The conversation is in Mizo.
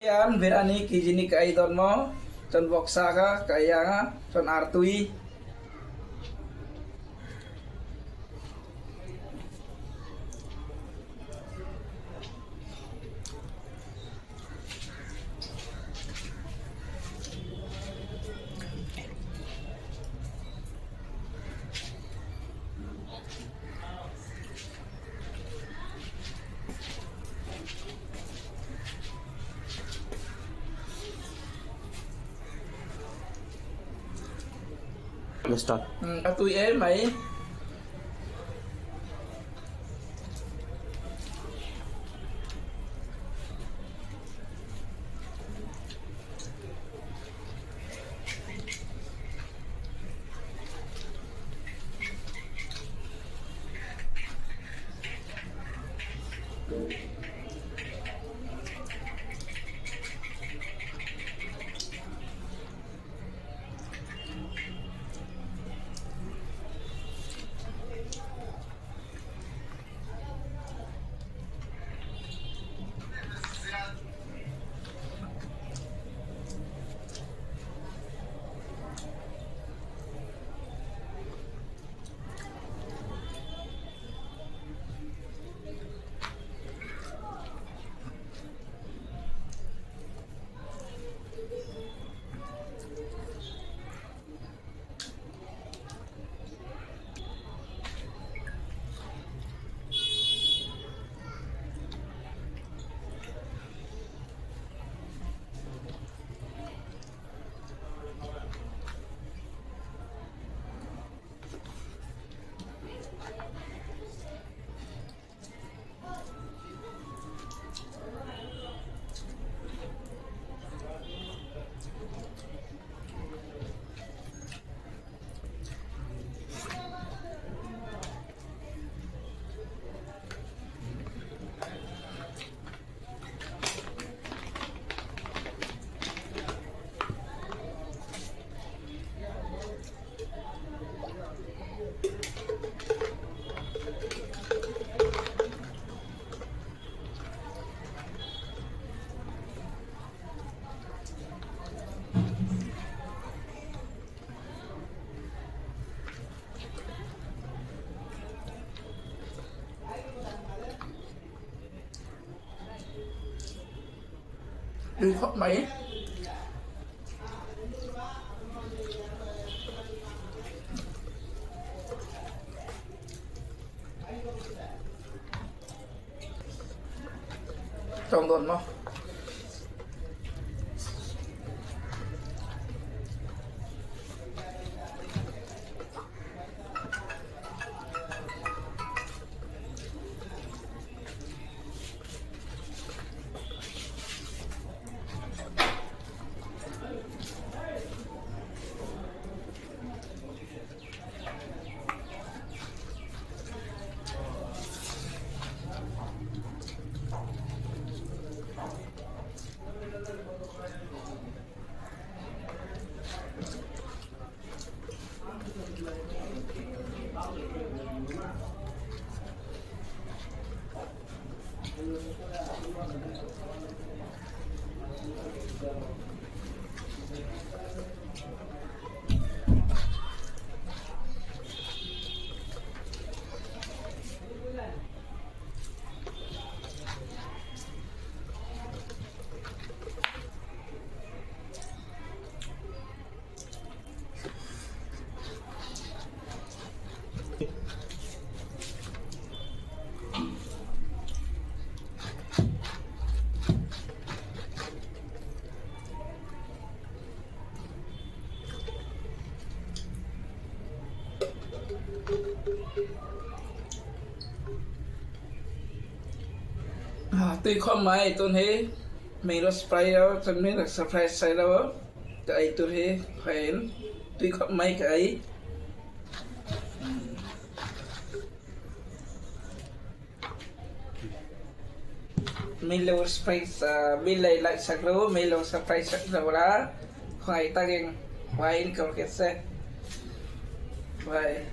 Hian biryani kg ni ka ei dawn maw chuan vawksa kha ka ei ang a chuan artui. A tui em mai. Tui khawp mai. Trong dawn maw. Tui khawp mai tun hi milo spray lo chuan milo surprise sai lo ka ei tur hi khawiin tui khawp mai ka ei. Milo surprise min lei laih sak lo milo surprise sak lo la khawngaih takin wine ka va khet se. Bye.